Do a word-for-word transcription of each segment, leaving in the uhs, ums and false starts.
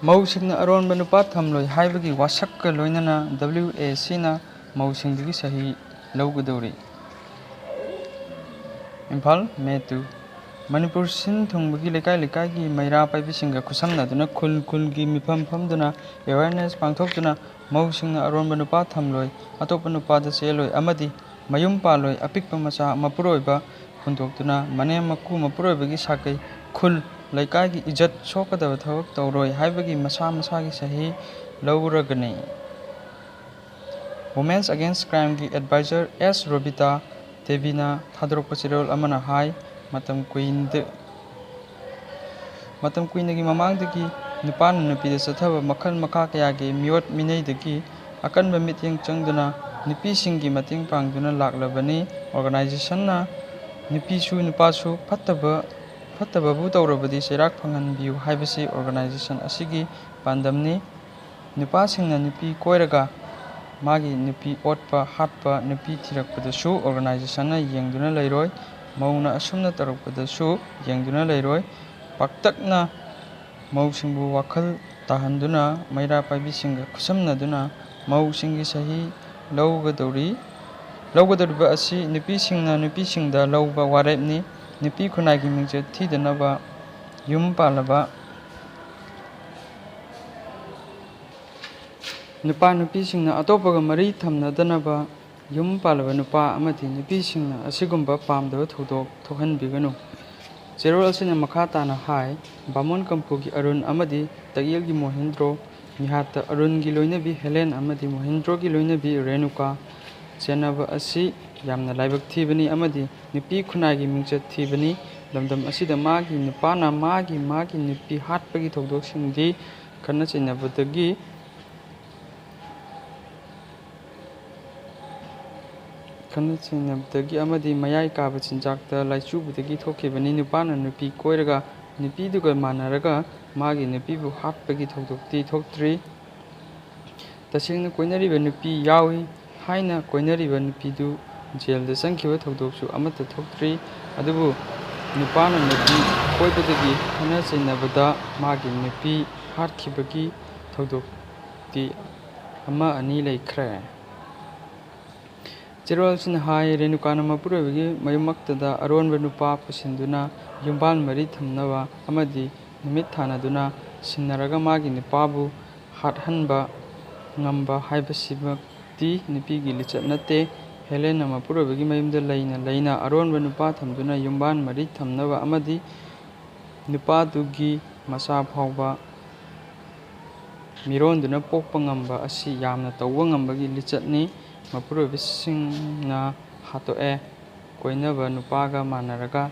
ꯃꯧꯁꯤꯡꯅ ꯑꯔꯣꯟꯕ ꯅꯨꯄꯥ ꯊꯝꯂꯣꯏ ꯍꯥꯏꯕꯒꯤ ꯋꯥꯁꯛꯀ ꯂꯣꯏꯅꯅ W A Cꯅ ꯃꯧꯁꯤꯡꯗꯒꯤ ꯁꯍꯤ ꯂꯧꯒꯗꯧꯔꯤ꯫ Imphal, May two꯫ Manipur ꯁꯤꯟ ꯊꯨꯡꯕꯒꯤ ꯂꯩꯀꯥꯏ ꯂꯩꯀꯥꯏꯒꯤ ꯃꯩꯔꯥ ꯄꯥꯏꯕꯤꯁꯤꯡꯒ ꯈꯨꯠꯁꯝꯅꯗꯨꯅ ꯈꯨꯜ ꯈꯨꯜꯒꯤ ꯃꯤꯐꯝ ꯐꯝꯗꯨꯅ awareness ꯄꯥꯡꯊꯣꯛꯇꯨꯅ ꯃꯧꯁꯤꯡꯅ ꯑꯔꯣꯟꯕ ꯅꯨꯄꯥ ꯊꯝꯂꯣꯏ, ꯑꯇꯣꯞꯄ ꯅꯨꯄꯥꯗ ꯆꯦꯜꯂꯣꯏ ꯑꯃꯗꯤ ꯃꯌꯨꯝ ꯄꯥꯜꯂꯣꯏ, ꯑꯄꯤꯛꯄ ꯃꯆꯥ ꯃꯄꯨꯔꯣꯏꯕ ꯍꯨꯟꯗꯣꯛꯇꯨꯅ ꯃꯅꯦꯝ ꯃꯀꯨ ꯃꯄꯨꯔꯣꯏꯕꯒꯤ ꯁꯥꯀꯩ, ꯈꯨꯜ, ꯂꯩꯀꯥꯏꯒꯤ ꯏꯖꯠ ꯁꯣꯛꯀꯗꯕ ꯊꯕꯛ ꯇꯧꯔꯣꯏ ꯍꯥꯏꯕꯒꯤ ꯃꯁꯥ ꯃꯁꯥꯒꯤ ꯁꯍꯤ ꯂꯧꯔꯒꯅꯤ꯫ Women's Against Crimeꯒꯤ advisor S Robita ꯗꯦꯕꯤꯅ ꯊꯥꯗꯣꯔꯛꯄ ꯆꯦꯔꯣꯜ ꯑꯃꯅ ꯍꯥꯏ, ꯃꯇꯝ ꯀꯨꯏꯅꯗ-, ꯃꯇꯝ ꯀꯨꯏꯅꯒꯤ ꯃꯃꯥꯡꯗꯒꯤ ꯅꯨꯄꯥꯅ ꯅꯨꯄꯤꯗ ꯆꯠꯊꯕ ꯃꯈꯜ ꯃꯈꯥ ꯀꯌꯥꯒꯤ ꯃꯤꯑꯣꯠ ꯃꯤꯅꯩꯗꯒꯤ ꯑꯀꯟꯕ ꯃꯤꯠꯌꯦꯡ ꯆꯪꯗꯨꯅ ꯅꯨꯄꯤꯁꯤꯡꯒꯤ ꯃꯇꯦꯡ ꯄꯥꯡꯗꯨꯅ ꯂꯥꯛꯂꯕꯅꯤ꯫ Organizationꯅ ꯅꯨꯄꯤꯁꯨ ꯅꯨꯄꯥꯁꯨ ꯐꯠꯇꯕ, ꯐꯠꯇꯕꯕꯨ ꯇꯧꯔꯕꯗꯤ ꯆꯩꯔꯥꯛ ꯐꯪꯍꯟꯕꯤꯌꯨ ꯍꯥꯏꯕꯁꯤ organization ꯑꯁꯤꯒꯤ ꯄꯥꯟꯗꯝꯅꯤ꯫ ꯅꯨꯄꯥꯁꯤꯡꯅ ꯅꯨꯄꯤ ꯀꯣꯏꯔꯒ ꯃꯥꯒꯤ ꯅꯨꯄꯤ ꯑꯣꯠꯄ, ꯍꯥꯠꯄ, ꯅꯨꯄꯤ ꯊꯤꯔꯛꯄꯗꯁꯨ organizationꯅ ꯌꯦꯡꯗꯨꯅ ꯂꯩꯔꯣꯏ꯫ ꯃꯧꯅ ꯑꯁꯨꯝꯅ ꯇꯧꯔꯛꯄꯗꯁꯨ ꯌꯦꯡꯗꯨꯅ ꯂꯩꯔꯣꯏ꯫ ꯄꯥꯛꯇꯛꯅ ꯃꯧꯁꯤꯡꯕꯨ ꯋꯥꯈꯜ ꯇꯥꯍꯟꯗꯨꯅ ꯃꯩꯔꯥ ꯄꯥꯏꯕꯤꯁꯤꯡꯒ ꯈꯨꯠꯁꯝꯅꯗꯨꯅ ꯃꯧꯁꯤꯡꯒꯤ ꯁꯍꯤ ꯂꯧꯒꯗꯧꯔꯤ꯫ ꯂꯧꯒꯗꯧꯔꯤꯕ ꯑꯁꯤ ꯅꯨꯄꯤꯁꯤꯡꯅ ꯅꯨꯄꯤꯁꯤꯡꯗ ꯂꯧꯕ ꯋꯥꯔꯦꯞꯅꯤ꯫ ꯅꯨꯄꯤ ꯈꯨꯟꯅꯥꯏꯒꯤ ꯃꯤꯡꯆꯠ ꯊꯤꯗꯅꯕ ꯌꯨꯝ ꯄꯥꯜꯂꯕ ꯅꯨꯄꯥ ꯅꯨꯄꯤꯁꯤꯡꯅ ꯑꯇꯣꯞꯄꯒ ꯃꯔꯤ ꯊꯝꯅꯗꯅꯕ ꯌꯨꯝ ꯄꯥꯜꯂꯕ ꯅꯨꯄꯥ ꯑꯃꯗꯤ ꯅꯨꯄꯤꯁꯤꯡꯅ ꯑꯁꯤꯒꯨꯝꯕ ꯄꯥꯝꯗꯕ ꯊꯧꯗꯣꯛ ꯊꯣꯛꯍꯟꯕꯤꯒꯅꯨ꯫ ꯆꯦꯔꯣꯜ ꯑꯁꯤꯅ ꯃꯈꯥ ꯇꯥꯅ ꯍꯥꯏ, ꯕꯥꯃꯣꯟ ꯀꯝꯄꯨꯒꯤ ꯑꯔꯨꯟ ꯑꯃꯗꯤ ꯇꯛꯌꯦꯜꯒꯤ ꯃꯣꯍꯦꯟꯗ꯭ꯔꯣ, ꯃꯤꯍꯥꯠꯇ ꯑꯔꯨꯟꯒꯤ ꯂꯣꯏꯅꯕꯤ ꯍꯦꯂꯦꯟ ꯑꯃꯗꯤ ꯃꯣꯍꯦꯟꯗ꯭ꯔꯣꯒꯤ ꯂꯣꯏꯅꯕꯤ ꯔꯦꯅꯨꯀꯥ ꯆꯦꯟꯅꯕ ꯑꯁꯤ ꯌꯥꯝꯅ ꯂꯥꯏꯕꯛ ꯊꯤꯕꯅꯤ ꯑꯃꯗꯤ ꯅꯨꯄꯤ ꯈꯨꯟꯅꯥꯏꯒꯤ ꯃꯤꯡꯆꯠ ꯊꯤꯕꯅꯤ꯫ ꯂꯝꯗꯝ ꯑꯁꯤꯗ ꯃꯥꯒꯤ ꯅꯨꯄꯥꯅ ꯃꯥꯒꯤ, ꯃꯥꯒꯤ ꯅꯨꯄꯤ ꯍꯥꯠꯄꯒꯤ ꯊꯧꯗꯣꯛꯁꯤꯡꯗꯤ ꯈꯠꯅ ꯆꯩꯅꯕꯗꯒꯤ, ꯈꯠꯅ ꯆꯩꯅꯕꯗꯒꯤ ꯑꯃꯗꯤ ꯃꯌꯥꯏ ꯀꯥꯕ ꯆꯤꯟꯖꯥꯛꯇ ꯂꯥꯏꯆꯨꯕꯗꯒꯤ ꯊꯣꯛꯈꯤꯕꯅꯤ꯫ ꯅꯨꯄꯥꯅ ꯅꯨꯄꯤ ꯀꯣꯏꯔꯒ ꯅꯨꯄꯤꯗꯨꯒ ꯃꯥꯟꯅꯔꯒ ꯃꯥꯒꯤ ꯅꯨꯄꯤꯕꯨ ꯍꯥꯠꯄꯒꯤ ꯊꯧꯗꯣꯛꯇꯤ ꯊꯣꯛꯇ꯭ꯔꯤ꯫ ꯇꯁꯦꯡꯅ ꯀꯣꯏꯅꯔꯤꯕ ꯅꯨꯄꯤ ꯌꯥꯎꯏ ꯍꯥꯏꯅ ꯀꯣꯏꯅꯔꯤꯕ ꯅꯨꯄꯤꯗꯨ ꯖꯦꯜꯗ ꯆꯪꯈꯤꯕ ꯊꯧꯗꯣꯛꯁꯨ ꯑꯃꯠꯇ ꯊꯣꯛꯇ꯭ꯔꯤ꯫ ꯑꯗꯨꯕꯨ ꯅꯨꯄꯥꯅ ꯅꯨꯄꯤ ꯀꯣꯏꯕꯗꯒꯤ ꯈꯠꯅ ꯆꯩꯅꯕꯗ ꯃꯥꯒꯤ ꯅꯨꯄꯤ ꯍꯥꯠꯈꯤꯕꯒꯤ ꯊꯧꯗꯣꯛꯇꯤ ꯑꯃ ꯑꯅꯤ ꯂꯩꯈ꯭ꯔꯦ꯫ ꯆꯦꯔꯣꯜꯁꯤꯅ ꯍꯥꯏ, ꯔꯦꯅꯨꯀꯥꯅ ꯃꯄꯨꯔꯣꯏꯕꯒꯤ ꯃꯌꯨꯝꯃꯛꯇꯗ ꯑꯔꯣꯟꯕ ꯅꯨꯄꯥ ꯄꯨꯁꯤꯟꯗꯨꯅ ꯌꯨꯝꯕꯥꯟ ꯃꯔꯤ ꯊꯝꯅꯕ ꯑꯃꯗꯤ ꯅꯨꯃꯤꯠ ꯊꯥꯅꯗꯨꯅ ꯁꯤꯟꯅꯔꯒ ꯃꯥꯒꯤ ꯅꯨꯄꯥꯕꯨ ꯍꯥꯠꯍꯟꯕ ꯉꯝꯕ ꯍꯥꯏꯕꯁꯤꯃꯛꯇꯤ ꯅꯨꯄꯤꯒꯤ ꯂꯤꯆꯠ ꯅꯠꯇꯦ꯫ ꯍꯦꯂꯦꯟꯅ ꯃꯄꯨꯔꯣꯏꯕꯒꯤ ꯃꯌꯨꯝꯗ ꯂꯩꯅ ꯂꯩꯅ ꯑꯔꯣꯟꯕ ꯅꯨꯄꯥ ꯊꯝꯗꯨꯅ ꯌꯨꯝꯕꯥꯟ ꯃꯔꯤ ꯊꯝꯅꯕ ꯑꯃꯗꯤ ꯅꯨꯄꯥꯗꯨꯒꯤ ꯃꯆꯥ ꯐꯥꯎꯕ ꯃꯤꯔꯣꯟꯗꯨꯅ ꯄꯣꯛꯄ ꯉꯝꯕ ꯑꯁꯤ ꯌꯥꯝꯅ ꯇꯧꯕ ꯉꯝꯕꯒꯤ ꯂꯤꯆꯠꯅꯤ꯫ ꯃꯄꯨꯔꯣꯏꯕꯁꯤꯡꯅ ꯍꯥꯠꯇꯣꯛꯑꯦ ꯀꯣꯏꯅꯕ ꯅꯨꯄꯥꯒ ꯃꯥꯟꯅꯔꯒ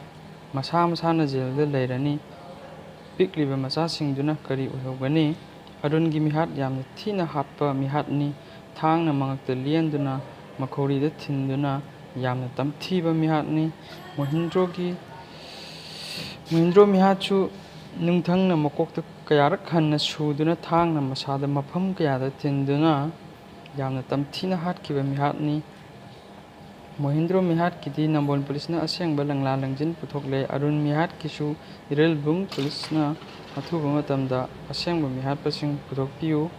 ꯃꯁꯥ ꯃꯁꯥꯅ ꯖꯦꯜꯗ ꯂꯩꯔꯅꯤ꯫ ꯄꯤꯛꯂꯤꯕ ꯃꯆꯥꯁꯤꯡꯗꯨꯅ ꯀꯔꯤ ꯑꯣꯏꯍꯧꯒꯅꯤ? ꯑꯔꯨꯟꯒꯤ ꯃꯤꯍꯥꯠ ꯌꯥꯝꯅ ꯊꯤꯅ ꯍꯥꯠꯄ ꯃꯤꯍꯥꯠꯅꯤ꯫ ꯊꯥꯡꯅ ꯃꯉꯛꯇ ꯂꯦꯟꯗꯨꯅ ꯃꯈꯧꯔꯤꯗ ꯊꯤꯟꯗꯨꯅ ꯌꯥꯝꯅ ꯇꯝꯊꯤꯕ ꯃꯤꯍꯥꯠꯅꯤ꯫ ꯃꯣꯍꯤꯟꯗ꯭ꯔꯣꯒꯤ, ꯃꯣꯍꯤꯟꯗ꯭ꯔꯣ ꯃꯤꯍꯥꯠꯁꯨ ꯅꯨꯡꯊꯪꯅ ꯃꯀꯣꯛꯇ ꯀꯌꯥꯔꯛ ꯍꯟꯅ ꯁꯨꯗꯨꯅ ꯊꯥꯡꯅ ꯃꯁꯥꯗ ꯃꯐꯝ ꯀꯌꯥꯗ ꯊꯤꯟꯗꯨꯅ ꯌꯥꯝꯅ ꯇꯝꯊꯤꯅ ꯍꯥꯠꯈꯤꯕ ꯃꯤꯍꯥꯠꯅꯤ꯫ ꯃꯣꯍꯤꯟꯗ꯭ꯔꯣ ꯃꯤꯍꯥꯠꯀꯤꯗꯤ ꯅꯝꯕꯣꯜ ꯄꯨꯂꯤꯁꯅ ꯑꯁꯦꯡꯕ ꯂꯪꯂꯥ ꯂꯪꯖꯤꯟ ꯄꯨꯊꯣꯛꯂꯦ꯫ ꯑꯔꯨꯟ ꯃꯤꯍꯥꯠꯀꯤꯁꯨ ꯏꯔꯤꯜꯕꯨꯝ ꯄꯨꯂꯤꯁꯅ ꯑꯊꯨꯕ ꯃꯇꯝꯗ ꯑꯁꯦꯡꯕ ꯃꯤꯍꯥꯠꯄꯁꯤꯡ ꯄꯨꯊꯣꯛꯄꯤꯌꯨ꯫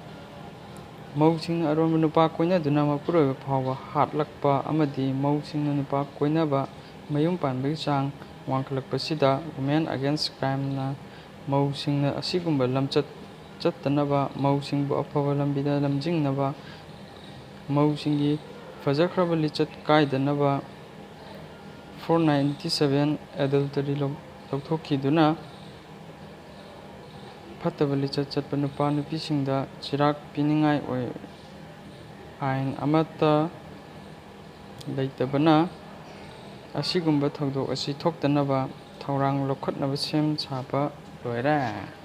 ꯃꯧꯁꯤꯡꯅ ꯑꯔꯣꯟꯕ ꯅꯨꯄꯥ ꯀꯣꯏꯅꯗꯨꯅ ꯃꯄꯨꯔꯣꯏꯕ ꯐꯥꯎꯕ ꯍꯥꯠꯂꯛꯄ ꯑꯃꯗꯤ ꯃꯧꯁꯤꯡꯅ ꯅꯨꯄꯥ ꯀꯣꯏꯅꯕ ꯃꯌꯨꯝ ꯄꯥꯟꯕꯒꯤ ꯆꯥꯡ ꯋꯥꯡꯈꯠꯂꯛꯄꯁꯤꯗ Women Against Crimeꯅ ꯃꯧꯁꯤꯡꯅ ꯑꯁꯤꯒꯨꯝꯕ ꯂꯝꯆꯠ ꯆꯠꯇꯅꯕ, ꯃꯧꯁꯤꯡꯕꯨ ꯑꯐꯕ ꯂꯝꯕꯤꯗ ꯂꯝꯖꯤꯡꯅꯕ, ꯃꯧꯁꯤꯡꯒꯤ ꯐꯖꯈ꯭ꯔꯕ ꯂꯤꯆꯠ ꯀꯥꯏꯗꯅꯕ four ninety seven adultery ꯂꯧ-, ꯂꯧꯊꯣꯛꯈꯤꯗꯨꯅ, ꯐꯠꯇꯕ ꯂꯤꯆꯠ ꯆꯠꯄ ꯅꯨꯄꯥ ꯅꯨꯄꯤꯁꯤꯡꯗ ꯆꯤꯔꯥꯛ ꯄꯤꯅꯤꯡꯉꯥꯏ ꯑꯣꯏ, ꯑꯥꯏꯟ ꯑꯃꯠꯇ ꯂꯩꯇꯕꯅ, ꯑꯁꯤꯒꯨꯝꯕ ꯊꯧꯗꯣꯛ ꯑꯁꯤ ꯊꯣꯛꯇꯅꯕ ꯊꯧꯔꯥꯡ ꯂꯧꯈꯠꯅꯕ ꯁꯦꯝ ꯁꯥꯕ ꯂꯣꯏꯔꯦ꯫